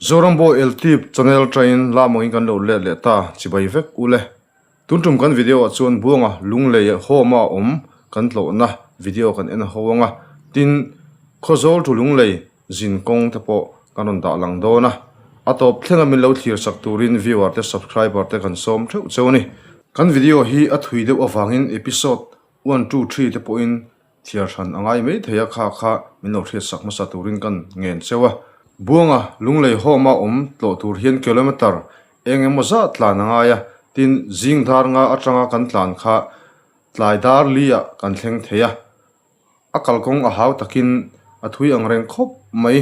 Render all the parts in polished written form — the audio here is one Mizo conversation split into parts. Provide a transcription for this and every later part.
Zorambo Eltip channel train lamangin kan lo let leh ta chibai vek ule. Tun tum kan video ah chuan Buanga Lunglei home a awm kan tlawhna video kan en ho anga tin Khawzawl thu Lunglei zin kawng te pawh kan rawn dah lang dawn a. A tawp thlenga min lo thlir sak turin viewer te subscriber te kan sawm theuh cheu a ni. Kan video hi a thui deuh avangin episode one two three te pawhin Thiar hran a ngai mai thei a, kha kha min lo hriat sak hmasa turin kan ngen cheu a. Buanga Lunglei home a awm tlawh tur hian kilometer eng emaw zat tlan a ngai a, tin zing dar nga atanga kan tlan kha tlai dar li ah kan thleng thei a. A kalkawng a hau takin a thui ang reng khawp mai.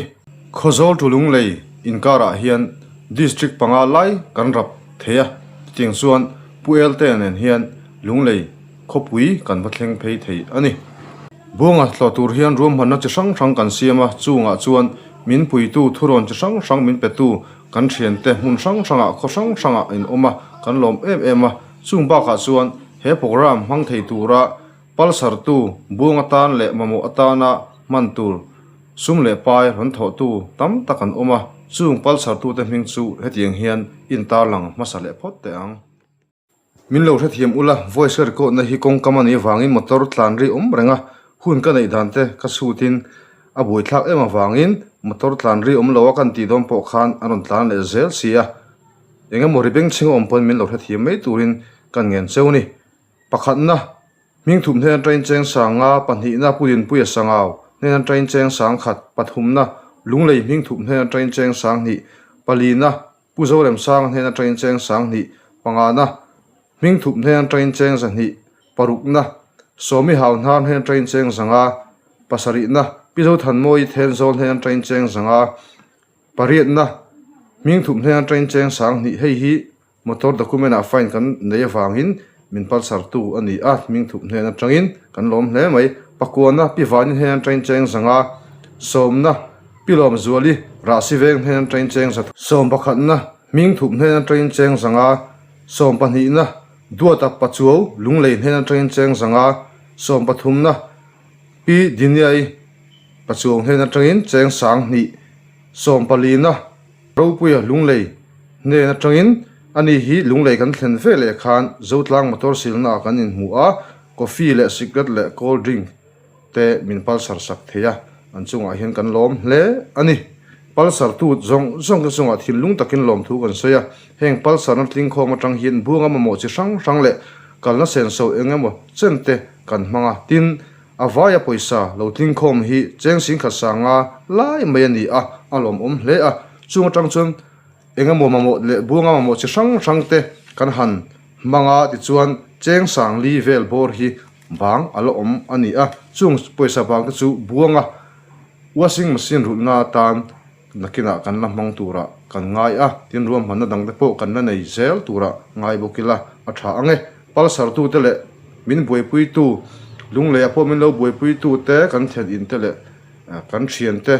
Khawzawl tu Lunglei inkarah hian District panga lai kan rap thei a, chutiang chuan Pu Elte nen hian Lunglei khawpui kan va thleng phei thei a ni. Buanga tlawh tur hian ruahmanna chi hrang hrang kan siam a, chungah chuan min puitu thurawn chi hrang hrang min petu kan thiante hmun hrang hrangah khaw hrang hrangah in awm a, kan lawm em em a, chung bakah chuan he programme hmang thei tura Palsartu, buang atan leh mamawh atana hman tur sum leh pai rawn thawhtu tam tak an awm a, chung palsartute hming chu hetiang hian intarlang hmasa leh phawt teh ang. Min lo hrethiam ula, voice ka record na hi kawngkam a nih avangin motor tlan ri awm reng a, hun ka neih dan te ka chhutin a buaithlak em avangin motor tlan ri awm lo a kan tih dawn pawh khan a rawn tlan leh zel si a, eng emaw ri bengchheng a awm pawn min lo hrethiam mai turin kan ngen cheu a ni. Pakhatna, Hmingthum hnen atangin cheng sanga, pahnihna, Pu Dinpuia Sangau hnen atangin cheng sangkhat, pathumna, Lunglei Hmingthum hnen atangin cheng sanghnih, palina, Pu Zoremsanga hnen atangin cheng sanghnih, pangana, Hmingthum hnen atangin cheng zahnih, parukna, Sawmi Hauhnar hnen atangin cheng zanga, pasarihna, Pi Zothanmawii Thenzawl hnen atangin cheng zanga, pariatna, Hmingthum hnen atangin cheng sanghnih, hei hi Motor document ah fine kan nei avangin min palsar tu a ni a, hming thup hnen atangin kan lawm hle mai. Pakuana Pi Vani hnen atangin cheng zanga, Sawmna Pi Lawmzuali Rahsi veng hnen atangin cheng za, Sawm pakhatna hming thup hnen atangin cheng zanga, Sawm pahnihna Duata Pachuau Lunglei hnen atangin cheng zanga, Sawm pathumna Pi Diniai Pachuau hnen atangin cheng sanghnih, Sawm palina Ropuia Lunglei hnen atangin ani hi Lunglei kan thlen ve leh khan Zotlang motor silna ah kan inhmu a, coffee leh cigarette leh cold drink te min palsar sak thei a, an chungah hian kan lawm hle a ni. Palsar tu zawng zawng te chungah thinlung takin lawmthu kan sawi a, heng palsarna tlingkhawm atang hian buanga mamawh chi hrang hrang leh kalna senso eng emaw chen te kan hmang a, tin, A vaia pawisa lo tlingkhawm hi cheng singkhat sanga lai mai a ni a, a lawmawm hle a. Chung atang chuan eng emaw mamawh leh buanga mamawh chi hrang hrang te kan han hmang a, tichuan cheng sang li vel bawr hi bang a la awm a ni a. Chung pawisa bang te chu buanga washing machine rulhna atan Nakinah kan la hmang turah kan ngai a, tin ruahmanna dangte pawh kan la nei zel turah ngai bawk ila a tha ang e. Palsartute leh min buaipuitu, Lungleiah pawh min lo buaipuitute kan thlen inte leh kan thiante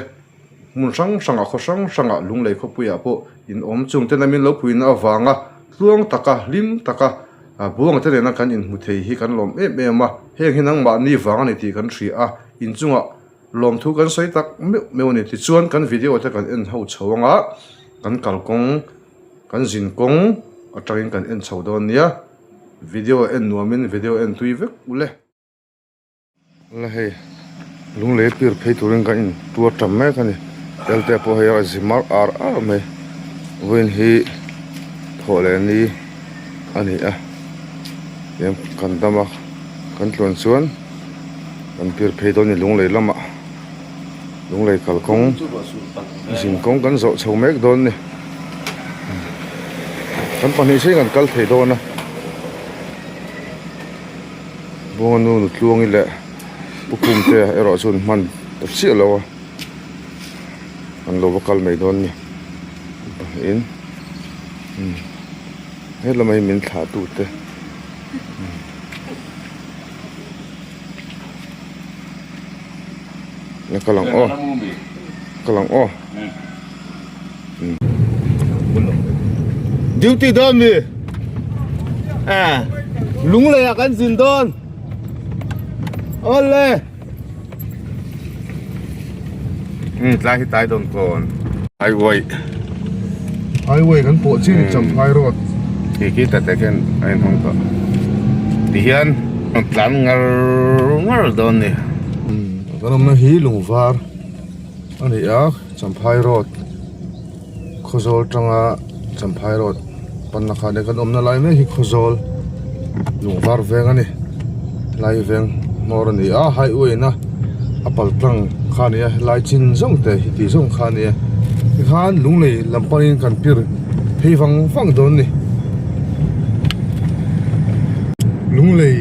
hmun hrang hrangah, khaw hrang hrangah Lunglei khawpuiah pawh in awm chung tena min lo puina avanga tluang taka, hlim taka buangte nena kan inhmu thei hi kan lawm em em a. Heng hi nangmahni vang a ni tih kan hria a, inchungah Lawmthu kan sawi tak meuh meuh a ni. Tichuan kan video te kan en ho chho anga kan kalkawng kan zin kawng atangin kan en chho dawn nia. Video en nuamin video en tui vek ule. La hei lunglei pir phei turin kan in tuar tam mek a ni. Tel te pawh hei a zi mar ar ar mai. Vawiin hi thawh leh ni a ni a. Kan dam a kan tluan chuan. Kan pir phei dawn ni Lunglei lamah Lunglei kalkawng zin kawng kan zawh chho mek dawn ni kan pahnih chiah in kan kal thei dawn a Buanga nu Nutluangi leh Pu Khumte erawh chuan hman ta chiah lo a an lo va kal mai dawn ni pahnihin helamah hi min thlah tute. La kal ang aw kal ang aw Duty dawn mi à lunglei ah kan zin dawn awle tlai hi tai dawn kawn highway. Highway kan pawh chian i Champhai road. Khi khi tate khian a inhawng tawh. Tihian rawn tlan ngar ngar dawn ni. Kan awmna hi lungvar a ni a, Champhai road Khawzawl tanga Champhai road panna kha nia kan awmna lai mek hi Khawzawl lungvar veng a ni. Helai veng hmawr a ni a, highway na a pal tlang kha a ni a, helai chin zawng te hi tih zawng kha a ni a. Tikhan lunglei lam panin kan pir phei vang vang dawn a ni. Lunglei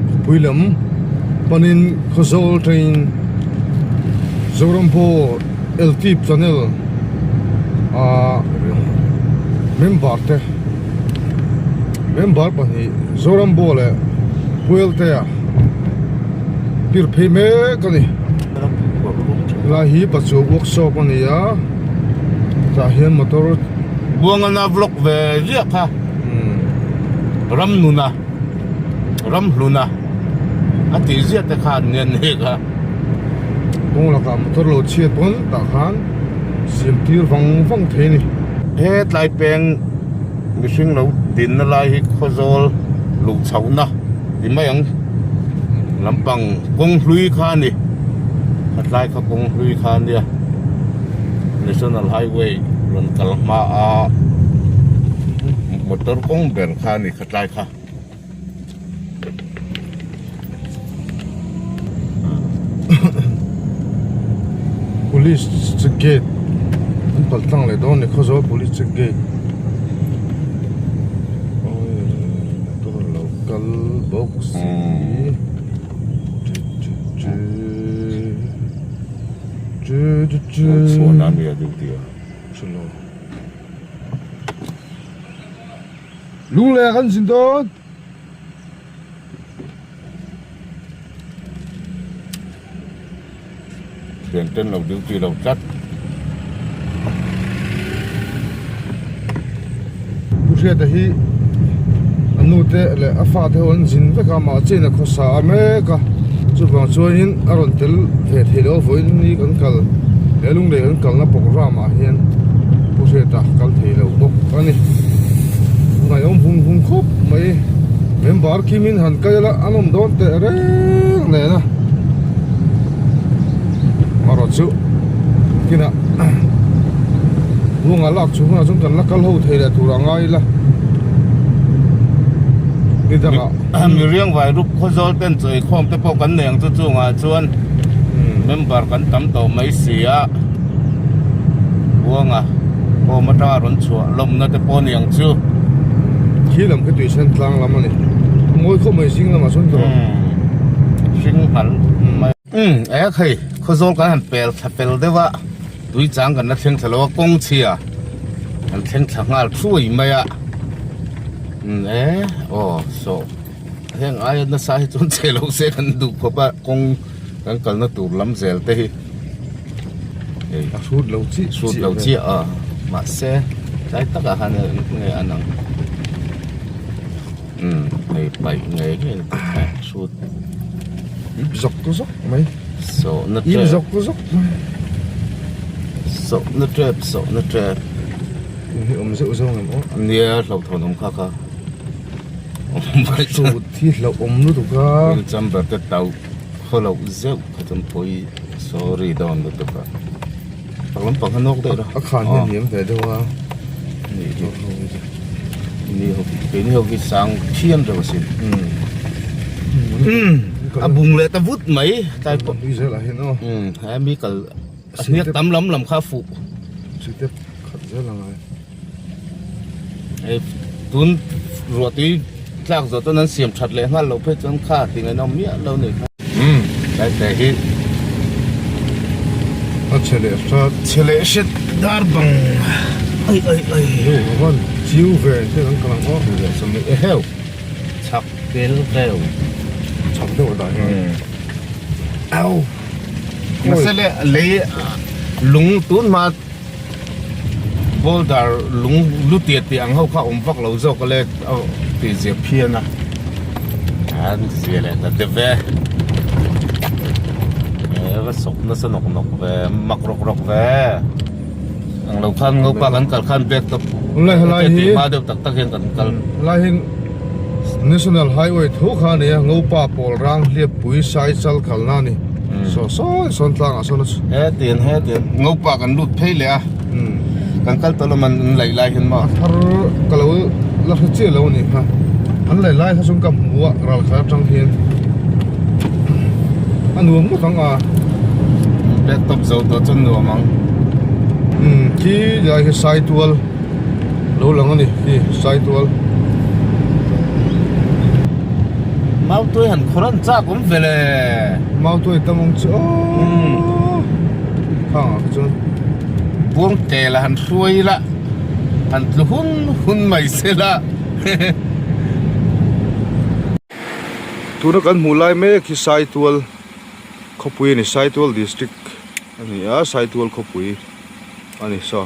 khawpui lam panin Khawzawl train Zorambo Eltip channel ah member te member pahnih Zorambo leh Pueltea pir phei mek a ni helai hi Pachuau workshop a ni a tah hian motor Buangana vlog ve ziah kha Ramnuna Ramhluna a tih ziah te kha an nia nek a. Kawng lakah motor lo chhiat pawn tah khan siam tir vang vang thei a ni. He tlai peng mihring lo dinna lai hi Khawzawl luh chhohna ti mai ang lampang kawng hlui kha a ni. A tlai kha kawng hlui kha a nia National Highway rawn kal hma a motor kawng ber kha a ni kha tlai kha. Police check gate an pal tlang leh dawn a ni Khawzawl police check gate motor a lo kal bawk si Lunglei ah kan zin dawn. Thian ten lo duty lo tlat. Pu Hriata hi a nu te leh a fate ho an zin vek a mahse in a khawsa a mek a chuvang chuanin a rawn tel ve thei lo vawiin ni kan kal he lunglei kan kalna programme ah hian Pu Hriata kal thei lo bawk a ni ngaihawm hung hung khawp mai member Kimin han kail a an awm dawn teh reng nen a erawh chu kinah Buanga lak chhung hunah chuan kan la kal ho thei leh tur a ngai ila ni dangah Miriang Vairup Khawzawl ten chawi khawm te pawh kan nei ang chu chungah chuan member kan tam tawh mai si a Buanga home atanga rawn chhuah lawmna te pawh a ni ang chu. Khi lam khi tui sen tlang lam a ni. A mawi khawp mai zing lamah chuan tawh. Hring hngalh mai. Umm ek hei Khawzawl kan han pel thla fel deuh a tui chang kan la thleng thla lo a kawng chhia kan thleng thla nghal thuai mai a umm e aw saw heng aia nasa hi chuan che lo se kan duh khawp a kawng kan kalna tur lam zel te hi. A hrut lo chiah hrut lo chiah a mahse tlai takah khan nge an ang umm hei paih ngei ngei na tih kha hrut ip zawk zawk mai sawhna ip zawk zawk mai sawhna tep sawhna tep hi awm zeuh zeuh ang em aw nia hlauhthawn awm kha kha hrut hi hlauhawm lutuk a chamber te tauh Khaw loh zeuh kha chuan pawi sorry dawn lutuk a pak lampang kha nawk daih rawh a khan hian hniam ve deuh a ni hi ni ho keini ho hi sang thian reuh asin a bung leh ta vut mai tlai pawh tui zel ah hian aw he mi kal a hniak tam lam lam kha a fuh step khat zel a ngai. Hei tun ruah tui tlak zawh chuan an siam that leh nghal loh phei chuan kha ti ngaihna awm miah lo ni kha. Umm tlai te hi a chhe leh hrat. Chhe leh hret dar bang ai ai ai. Hei a van chiu ve te kan kal ang aw. E heu chhak tel reu. Chhak deuh a dah hian. Au. Mahse le lei lung tun hma. Boulder lung lu tiat tih ang ho kha awm vak lo zawk a le tih zia phian a an zia leh ta deuh ve e va sawp nasa nawk nawk ve mak rawk rawk ve. Ang lo khan ngopa kan kal khan bag top Tunlai helai hi tih hma deuh tak tak hian kan kal. Helai hi National Highway tho kha a ni a, Ngopa pawl rang hliappui Saichal kalna a ni. Saw sawi sawn tlangah sawn a chhu. Hetiang hetiang Ngopa kan lut phei leh a, kan kal tawh lawm an laih lai hian maw. A thar ka lo la hre chiah lo a ni kha, an laih lai kha chuan ka hmu a ral khat atang hian a nuam ngawt ang a. Black top zo tawh chuan nuam ang. Umm khi lai khi Saitual lo lang a ni khi Saitual. Mautuai han khawr an chak awm ve le. Mautuai tam ang chu aww khang ah kha chuan. Buang tel a han hruai ila han tlu hun hun mai se la. Tuna kan hmuh lai mek hi Saitual khawpui a ni Saitual district a ni a Saitual khawpui a ni saw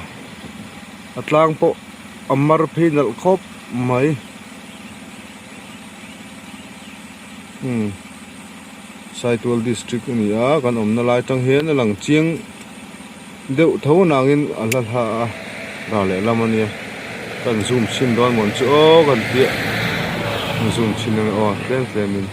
a tlang pawh a mar phei nalh khawp mai umm Saitual district a ni a kan awmna lai tang hian a lang chiang deuh tho nangin a hla hla a ral lehlam a nia kan zoom chhin dawn mawn chu aw kan piah kan zoom chhin ang aw tlem tlem in.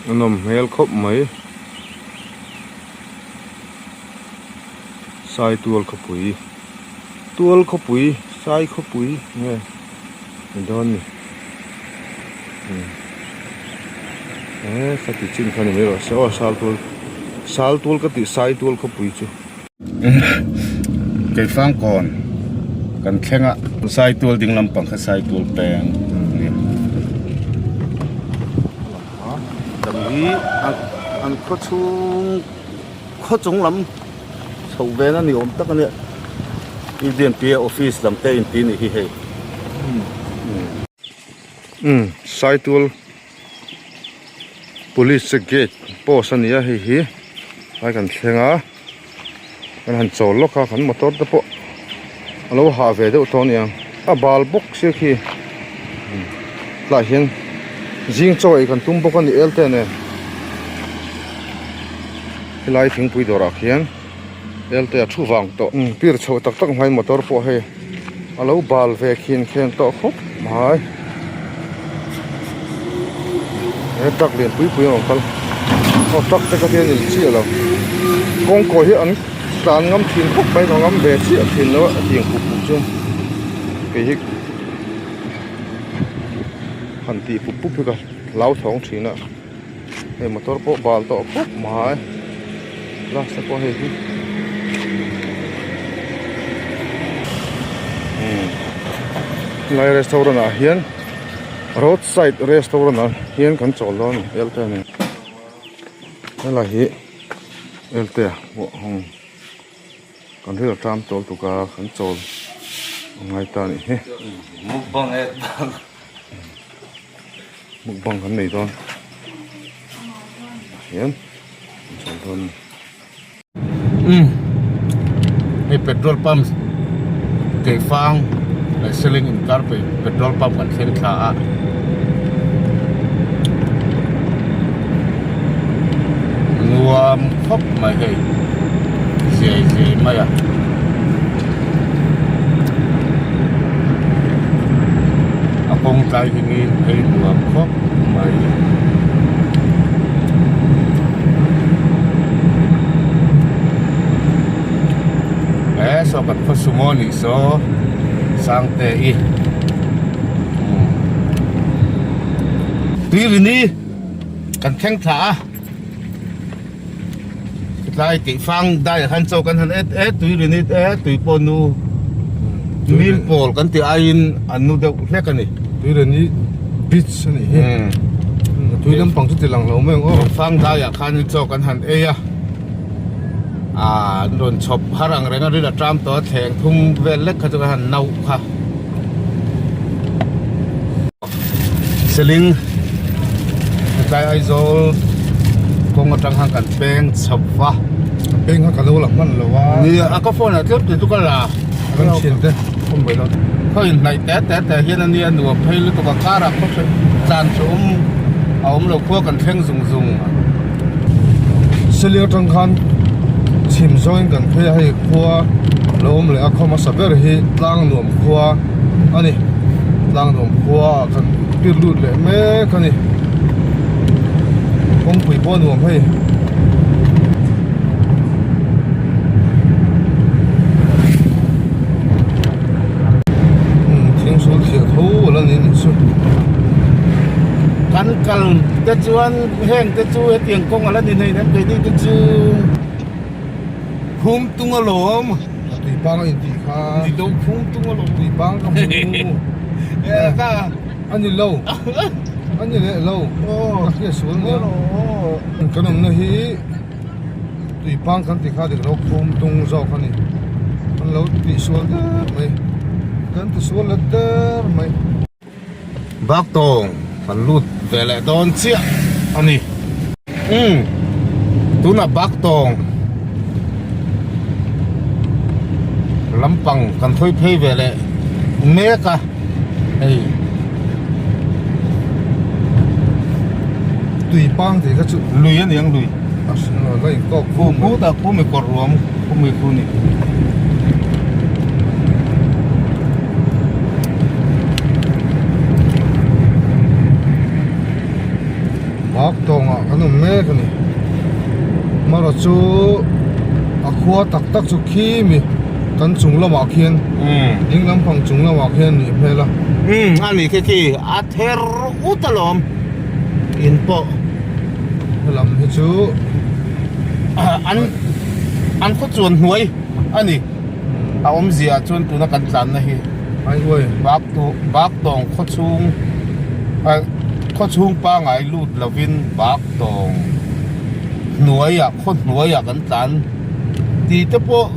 A nawm hmel khawp mai Saitual khawpui Tual khawpui Sai khawpui nge ni dawn ni e khati chin kha ni mai rawh se aw Saltual Saltual ka tih Saitual khawpui chu. Keifangkawn kan thleng a Saitual ding lampang kha Saitual peng a ni. Dam hi an khaw chhung khaw chung lam chho vel a ni awm tak a nia Indian P A office lam te inti a nih hi hei. Umm Saitual Police gate post a ni a hei hi lai kan thleng a. Kan han chawl lawk a kan motor te pawh a lo hah ve deuh tawh a niang a bal bawk sia khi tlaiah hian zing chaw ei kan tum bawk a ni el te nen helai thingpui dawrah khian el te a thu vang tawh pir chho tak tak hmai motor pawh hei a lo bal ve khin khen tawh khawp mai he truck lian pui pui a rawn kal aw truck te kha hian in chiah lo kawngkawi hi an tlan ngam thin khawp mai ka ngam ve chiah thin lo a tiang pup pup chuan kei hi han tih pup pup hi ka hlauthawng thin a. Hei motor pawh bal tawh khawp mai glass te pawh hei hi umm helai restaurant ah hian road side restaurant ah hian kan chawl dawn a ni elte a ni helai hi elte a pawh heng kan ril a tam tawl tuk a kan chawl a ngai ta a nih hi. Mukbang kan nei dawn hian an chawl dawn a ni. Umm hei petrol pump keifang leh seling inkar petrol pump kan thleng thla a. Nuam khawp mai hei ziai ziai mai a. A kawng tlai hi ngil phei nuam khawp mai. E saw kan khaw sumo nih saw Sangte i Tui rini kan thleng thla a tlai tih fang dai ah khan chaw kan han et et tui rini e tui pawh nu mil pawl kan tih aiin an nu deuh hlek a ni tui rini beach a nih hi tui lampang chu ti lang lo mai ang aw fang dai ah khan chaw kan han ei a ah an rawn chhawp har ang reng a ril a tram tawh a thleng thum vel lek kha chu kan han nauh kha. Seling tlai Aizawl Kawng atang khan kan peng chho va. A peng kha ka lo la hman lo a. Nia a ka phone ah tlem tih chu ka la. Kan thian te awm mai lo. Khaw in hnaih te te te hian a nia nuam phei lutuk a car ah khaw tlan chu awm a awm lo khua kan thleng zung zung. Seli atang khan chhim zawngin kan phei a hei khua lo awm leh a khaw hmasa ber hi tlang nuam khua a ni tlang nuam khua ah kan tir lut leh mek a ni kawngpui pawh a nuam hei. Thing sul thiah tho a la ni anih chu. Kan kal te chuan heng te chu hetiang kawng a la ni nei nem keini te chu phum tung alawm. A tui pang a intih kha. Ni lo phum tung alawm. Tui pang ka hmu. A ni lo. A ni leh lo. Ka hriat sual nia. Kan awmna hi. Tui pang kan ti kha dik lo khum tung zawk a ni an lo tih sual der mai kan ti sual let der mai. Bak tawng kan lut ve leh dawn chiah a ni. Umm tunah bak tawng lampang kan hawi phei ve leh mek a hei. Tui pang tih kha chu lui a ni ang lui. A la inkawk khum mai. Khu ta khu mi kawr ruam khu mi khu ni. Bak tawngah kan awm mek a ni. Marawh chu a khua tak tak chu khi mi kan chung lamah khian ding lampang chung lamah khian a nih hmel a. Umm a ni khi khi a ther ut alawm in pawh. Helam hi chu an an khaw chuan hnuai a ni a awmzia ah chuan tuna kan tlanna hi highway bak tu bak tawng khaw chhung ah khaw chhung pangai lut lovin bak tawng hnuai ah khaw hnuai ah kan tlan tih te pawh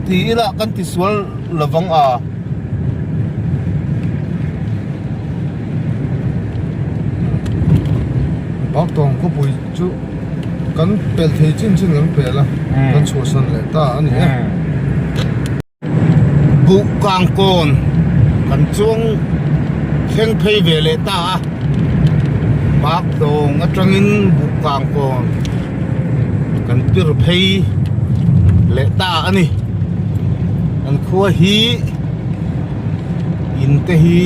ti ila kan ti sual lovang a. Bak tawng khawpui chu kan pel thei chin chin kan pel a kan chhuahsan leh ta a ni e. Buh kang kawn kan chuang thleng phei ve leh ta a, bak tawng atangin buh kang kawn kan pir phei leh ta a ni. An khua hi. In te hi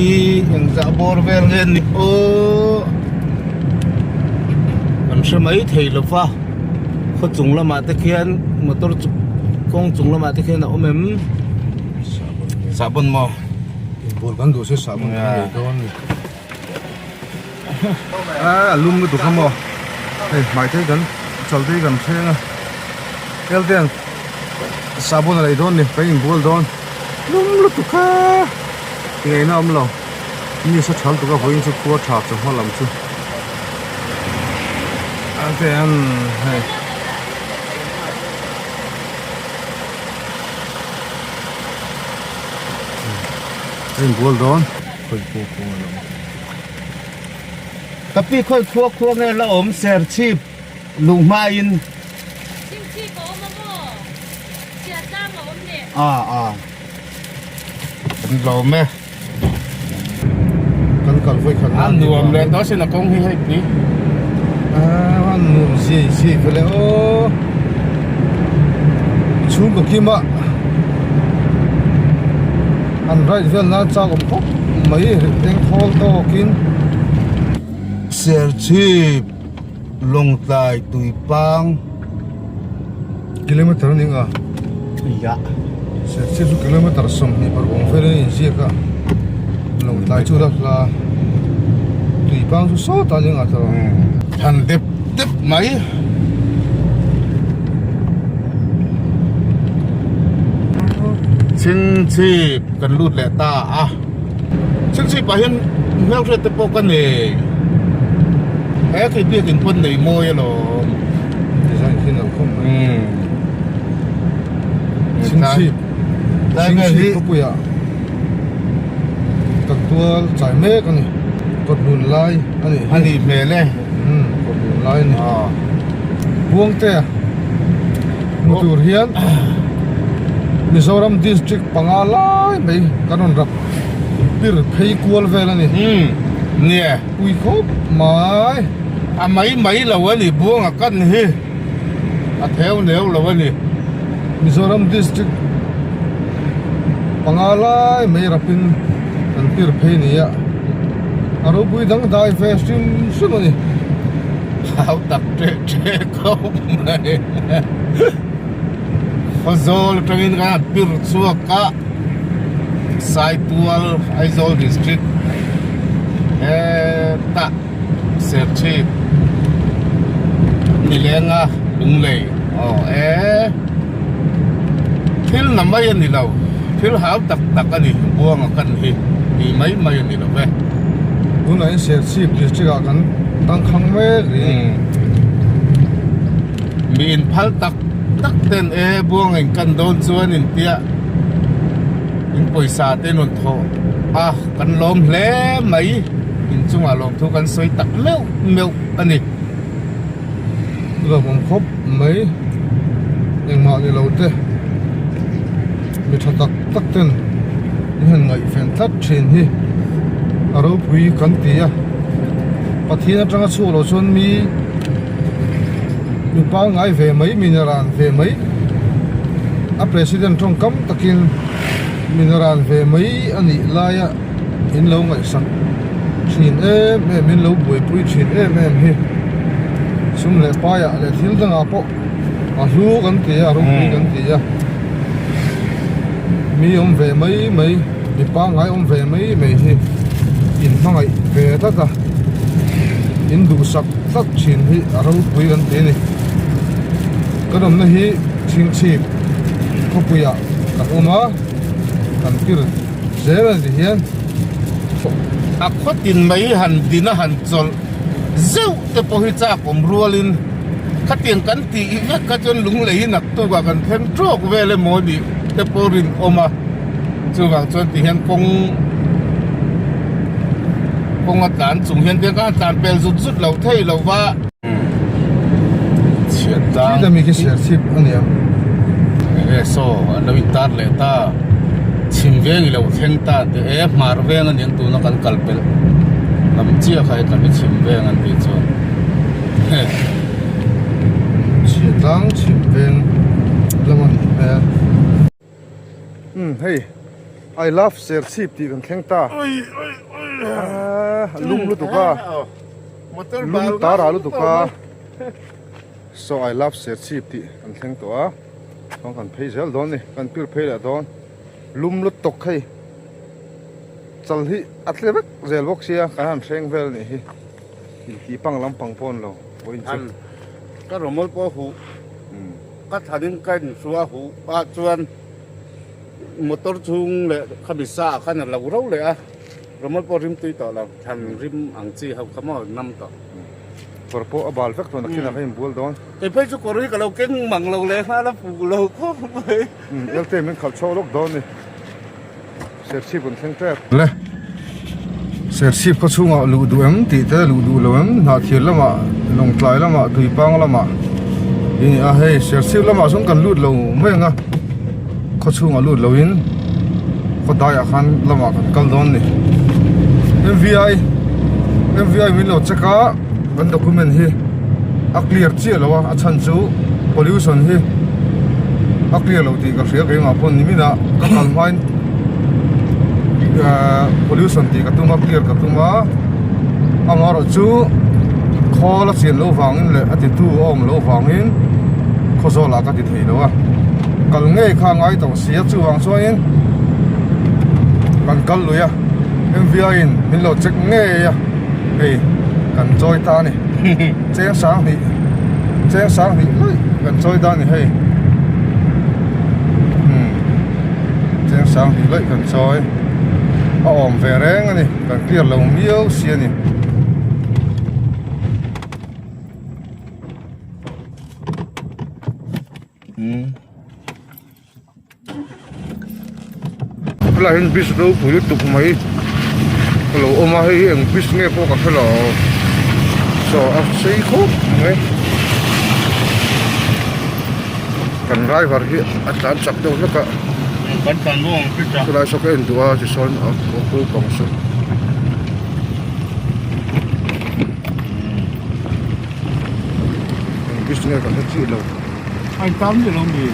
engzah bawr vel nge ni aw kan hre mai thei lo va khaw chung lamah te khian motor chu kawng chung lamah te khian a awm em sahbawn maw inbual kan duh se sahbawn kan nei dawn a ni a lum lutuk a maw hei hmai te hi kan chal te hi kan thleng a hel te an sahbawn a lei dawn a ni kan inbual dawn. Lum lutuk a ngaihna awm lo mi sa tha lutuk a vawiin chu khua tha chawhma lam chu a te an hei a inbual dawn khawi pawh kawng a lo Ka pi khawi khua khua nge la awm serchhip luh hmain. Chhimchhip a awm a maw? Chhiat tlang a awm leh. A a kan lawm e. Kan kal vawi khat nan. A nuam leh dawn sin a kawng hi hei pui. A a nuam ziai ziai vele aw. Chhungkaw kim a an ride vel nan chak awm khawp mai eng thawl tawkin. Serchhip. Lawngtlai Tuipang Kilometer a ni ang a Iya Serchhip chu kilometer 20 paruk ang vel a inziak a Lawngtlai chu la hla Tuipang chu sawtah a ni ang a tawh Han dep dep mai. Chhingchhip kan lut leh ta a. Chhingchhip ah hian hmelhriat te pawh ka nei. He khi biakin pawn nei mawi alawm. Design khi nalh khawp mai. Chhingchhip Chhingchhip khawpuiah kan tual chai mek a ni. Kawt hlun lai a nih hi. A nih hmel e. Kawt hlun lai a ni. Buangtea hmu tur hian Mizoram district panga lai mai kan rawn rap pir phei kual vel a ni. Umm nia. Pui khawp mai. A mai mai lo a ni Buanga kan hi a theu neu lo a ni. Mizoram district panga lai mai rapin kan pir phei ni a, a ropui dangdai ve hrim hrim a ni. Hau tak teh teh khawp mai. Khawzawl atangin kan han pir chhuak a, Saitual Aizawl district hetah Serchhip Nilenga Lunglei aw e thil na mai a ni lo thil hau tak tak a ni Buanga kan hi tih mai mai a ni lo ve. Tunah hian Serchhip district ah kan tangkhang mek rih. Mi inphal tak tak ten e Buanga in kan dawn chuan intia in pawisa te rawn thawh a kan lawm hle mai inchungah lawmthu kan sawi tak meuh meuh a ni. Lawmawm khawp mai engmah ni lo te mi tha tak tak ten min han ngaihven tlat thin hi a ropui kan ti a Pathian atanga chhuak loh chuan mi mi pangngai ve mai mi naran ve mai a president tawngkam takin mi naran ve mai a nih laia in lo ngaihsak thin em em in lo buaipui thin em em hi sum leh paiah leh thil dangah pawh a hlu kan ti a a ropui kan ti a mi awm ve mai mai mi pangngai awm ve mai mai hi in hmangaih ve tlat a in duhsak tlat thin hi a ropui kan ti a ni kan awmna hi chhingchhip khawpuiah kan awm a kan tir zel a ni hian. A khaw tin mai han din a han chawlh zeuh te pawh hi chak awm rualin khatiang kan tih hi vek kha chuan lunglei hi naktukah kan thleng tawk vel emaw nih te pawh rinawm a chuvang chuan ti hian kawng kawng a tlan chung hian tiang khan a tlan pel zut zut loh theih loh va. Chhiat tlang. Khi khi serchhip a nia. Enge saw an lo intar leh ta. Chhim veng i lo thleng ta teh e hmar veng a niang tuna kan kal pelh lam chiah kha hetlam hi chhim veng an tih chuan he. Chhiat tlang chhim veng lam a nih hmel. Umm hei I love serchhip tih kan thleng ta. Aaa lum lutuk a. Lum tar ah lutuk a saw I love Serchhip tih kan thleng tawh a chuan kan phei zel dawn a ni kan pir phei leh dawn lum lutuk hei chal hi a tle vek zel bawk sia kan han hreng vel a nih hi intih pang lampang pawh a ni lo vawiin chu ka rawmawl pawh huh ka thlanin ka inhruah huh ah chuan motor chhung leh khami sa ah khan a lo ro leh a. Rawmawl pawh rim tui tawh lo, thlan rim ang chi ho kha maw nam tawh. Kawr pawh a bal vek tawh nakhin ah ka inbual dawn. Kei phei chu kawr hi ka lo keng mang lo leh nghal a fuh lo khawp mai. Umm LT min khalh chhuak lawk dawn ni. Serchhip kan thleng tep. Le Serchhip khaw chhungah luh duh em tih te luh duh lo em Hnahthir lamah Lawngtlai lamah Tuipang lamah i ni a hei Serchhip lamah chuan kan lut lo mai ang a. Khaw chhungah lut loin khaw daiah khan lamah kan kal dawn a ni M_V_I M_V_I min lo check a kan document hi a clear chiah lo a a chhan chu pollution hi a clear lo tih ka hria keimah pawh ni minah ka kal hmain ahh pollution tih ka tum a clear ka tum a amaherawhchu khawl a chian loh vangin leh a titu a awm loh vangin khawzawlah ka ti thei lo a. Kal ngei kha a ngai tawh si a chuvang chuanin kan kal lui a M_V_I in min lo check ngei a hei kan chawi ta a ni cheng sang hnih cheng sang hnih laih kan chawi ta a ni hei umm cheng sang hnih laih kan chawi a awm ve reng a ni kan clear lo miau si a ni. Helai hian bridge ropui lutuk mai a lo awm a hei hi eng bridge nge pawh ka hre lo saw a sei khawp mai. Kan driver hi a tlan chak deuh hlek a. Kan tlan bawk ang chu. Chulai saw ka en duh a tisawn a kul pang saw. Eng bridge nge kan hre chiah lo. A intan miah lo mi.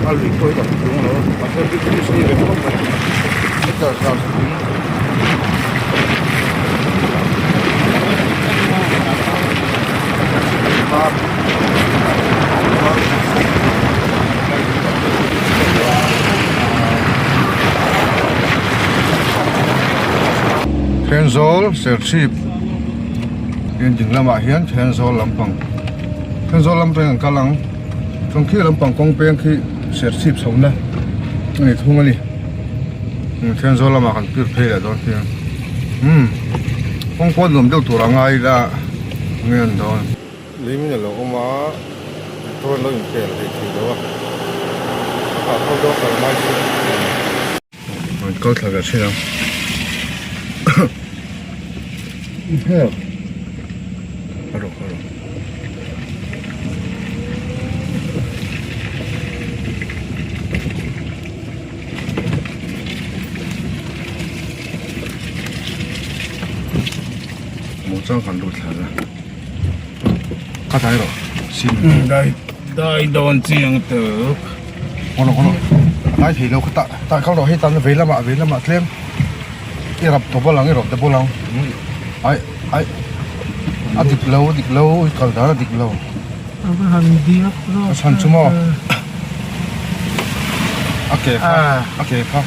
A lui pawh hi kan tlung lo a mahse bridge bridge ni ve khawp mai meter zau satin. Thenzawl Serchhip in ding lamah hian Thenzawl lampang Thenzawl lampang an kal ang chuan khi lampang kawng peng khi Serchhip chhohna a ni thung a ni Thenzawl lamah kan pir phei leh dawn hian umm kawng pawh nuam deuh tur a ngai ila nge an dawn. Leimin a lo awm a motor an lo inpel thei thei lo a a kah ho dawn kal ngai chu an kal thla ve thin ang hel a rawh a rawh. Maw chang kan lut thla la. Ka dai rawh sim. Dai dai dawn chiang tuk. Kawlo kawlo a dai thei lo kha tah tah kal rawh hei tan vei lamah vei lamah tlem i rap tawh bawlh ang i rap ta bawlh ang ai ai a dik lo a dik lo i kal dan a dik lo. A chhan chu maw a ke kha a ke kha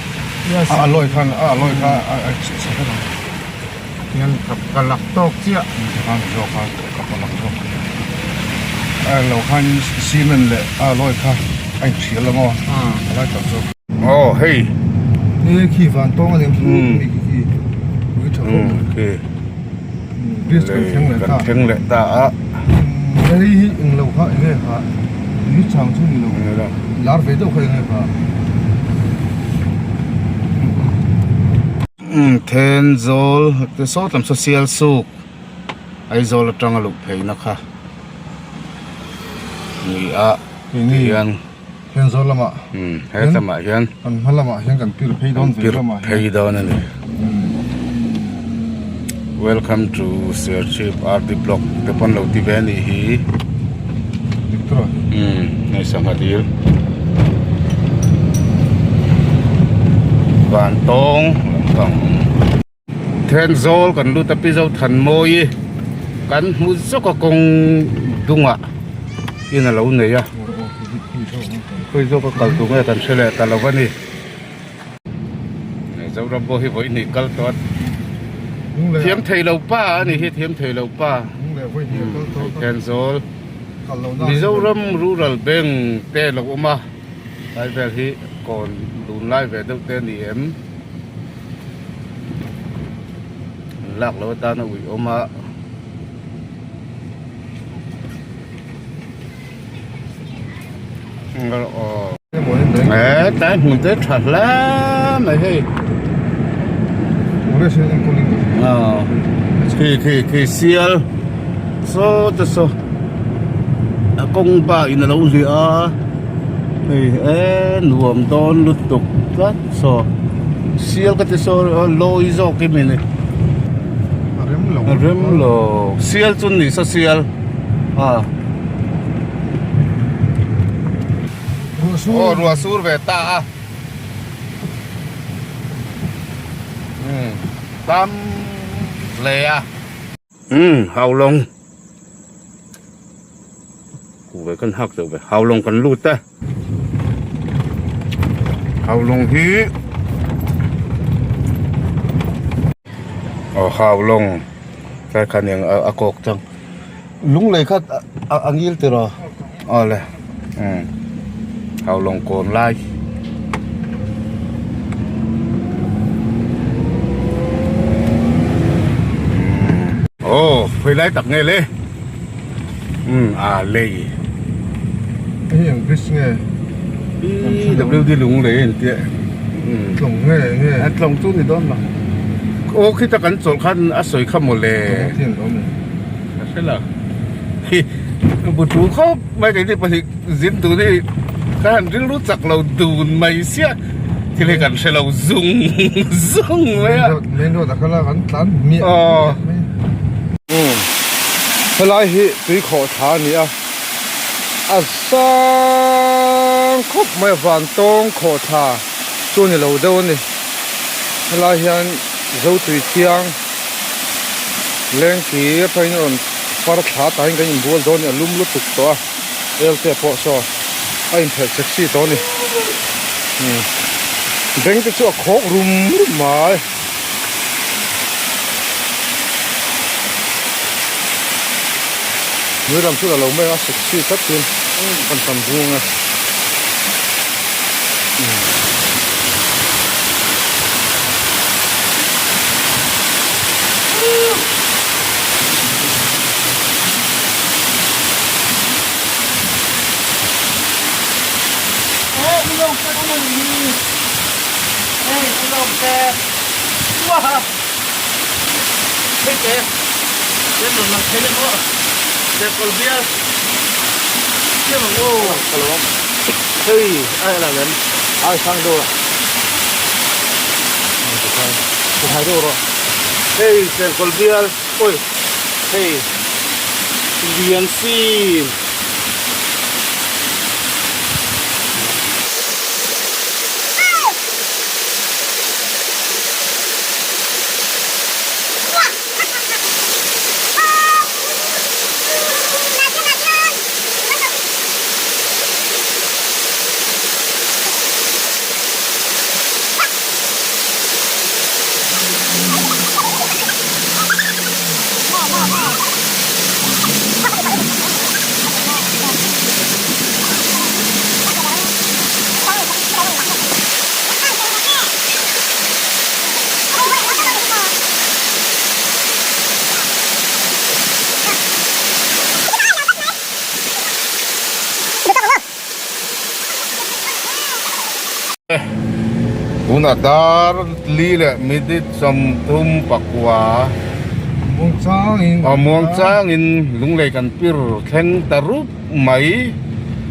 a alawi khan a alawi kha a a chhe vek ang. Hian ka ka lak tawk chiah. Khan zawk a ka ka lak zawk a lo khan cement leh a alawi kha a inthial ang aw a lai tak zawk. Aw hei. He khi van tawng a ni ang khi khi khi ui tha khawp mai. Khi. Bridge kan thleng leh ta. Kan thleng leh ta a. Hei hi englo kha enge kha tui chang chu ni lo lar ve deuh kha enge kha. Thenzawl te sawt lam social suk Aizawl atanga luh pheina kha ni a tihian Thenzawl lamah he lamah hian kan hma lamah hian kan pir phei dawn ve lamah hian phei dawn a ni Welcome to Serchhip RD Block te pawn lo ti ve a nih hi Hei sangha dil Vantawng lampang Thenzawl kan lut a pi zo Thanmawi kan hmu zawk a kawng dungah in a lo nei a khawi zawk a kal tur nge kan hre leh ta lo a ni. Zoram pawh hi vawi hnih kal tawh a thiam thei lo pa a ni hi thiam thei lo pa Thenzawl Mizoram Rural Bank te lo awm a lai vel hi kawn dun lai ve deuh te a ni em an lak loh atan a ui awm a. Tlai hmun te tha hle mai hei khi khi khi sial saw te saw a kawng pa in alo hliah a hei e nuam dawn lutuk tlat saw sial ka ti saw lawi zawk hi mini a rem lo sial chu ni sa sial a. Aw ruah sur ve ta a umm tam hle a umm haulawng kuhve kan hak deuh ve haulawng kan lut e haulawng hi aw haulawng tlai khan eng a kawk chang. Lunglei kha a ngil tiraw aw le umm haulawng kawn lai aw khawi lai tak nge le umm a lei hei ang bridge nge PWD lunglei a intia umm tlawng nge nge a tlawng chu ni dawn lo aw khita kan chawlh khan a sawi kha mawle. Ka hre lo. Bu thu khawp mai keini pahnih zin tur hi ka han rilru chak lo dun mai sia thil hi kan hre lo zung zung mai a. Main road a kal a kan tlan miah miah mai. Umm helai hi tui khawh thla a ni a a sang khawp mai a van tawng khawh thla chu a ni lo deuh a ni helai hian zo tui thiang. Lengkir atangin a rawn far thla tahin kan inbual dawn a ni a lum lutuk tawh a el te pawh saw a inphelh sexy tawh a ni umm beng te chu a khawk rum rum mai. Nui lam chu la lo mai a sexy tlat tin kan tam bung a. Hei Serkawl bial awi hei lian si. Tunah dar li leh minute 34 muang changin Lunglei kan pir thleng ta rup mai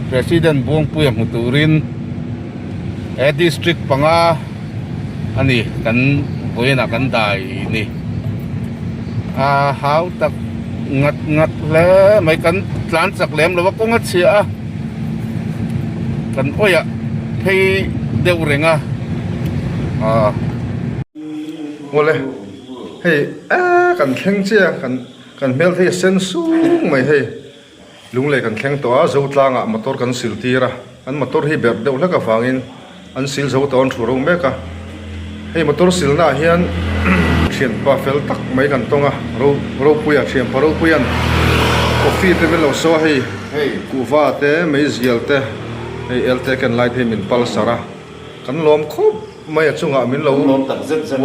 President Buangpuia hmu turin he district panga a ni kan vawiinah kan dai ni a hau tak ngat ngat hle mai kan tlan chak lem lo a kawng a chhia a kan awih ah phei deuh reng a ah. Awle hei eh kan thleng chiah a kan kan hmel thei a sen sung mai hei. Lunglei kan thleng tawh a, Zotlangah motor kan sil tir a, an motor hi berh deuh hlek avangin an sil zo tawh an thu ro mek a. Hei motor silnaah hian thianpa fel tak mai kan tawng a, ro Ropuia thianpa Ropuia'n coffee te min lo saw a, hei kuhva te meizial te hei elte ken lai te hi min pal sar a, kan lawm khawp mai a chungah min lo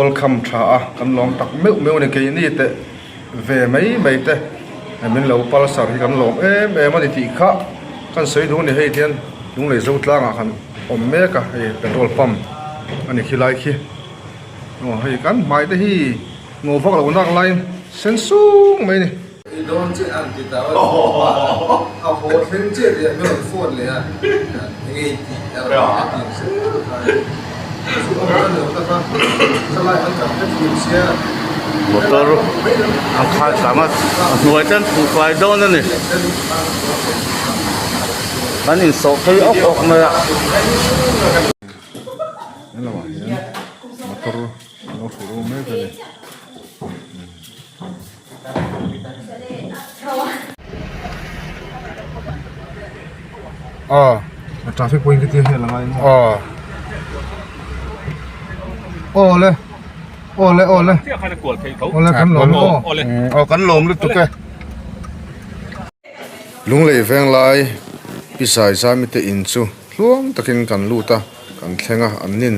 welcome tha a, kan lawm tak meuh meuh a ni keini teh. Ve mai mai te min lo pulsar hi kan lawm em em a ni tih kha kan sawi duh a ni hei hian Lunglei Zotlangah han awm mek a hei petrol pump a ni khi lai khi aw hei kan hmai te hi ngaw vak lo nak laiin sen sung mai a ni. I dawn chiah ang ti ta a haw thleng chiah leh a rawn phone leh a enge i tih a rawn ti a ti zel kha chu a rawn lo tak a chalai an kan hre thiam sia. Motor a khalh tam a a hnuai chuan phuh fai dawn a ni kan insawh phei awk awk mai a. Helamah hian motor an lo hrulh ru mek a ni. Aw traffic point te hi a la ngai maw aw aw le aw le aw le aw le kan lawm aw aw kan lawm lutuk e Lunglei veng lai pi zai zami te in chu hluang takin kan lut a kan thleng a an nin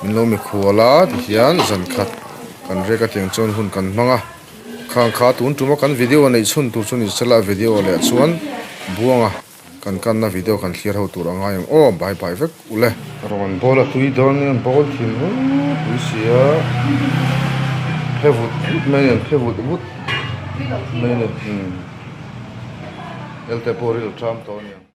min lo mikhual a tihian zan khat kan rek a tiang chuan hun kan hmang a khang kha tun tuma kan video neih chhun tur chu ni sela video leh chuan buanga kan kanna video kan thlir ho tur a ngai ang aw bye bye vek ule. Rawn bawl a tui dawn nia an bawl thin ropui sia phe vut vut mai a ni an phe vut vut mai a ni. Elte pawh ril a ṭam tawh a ni ang.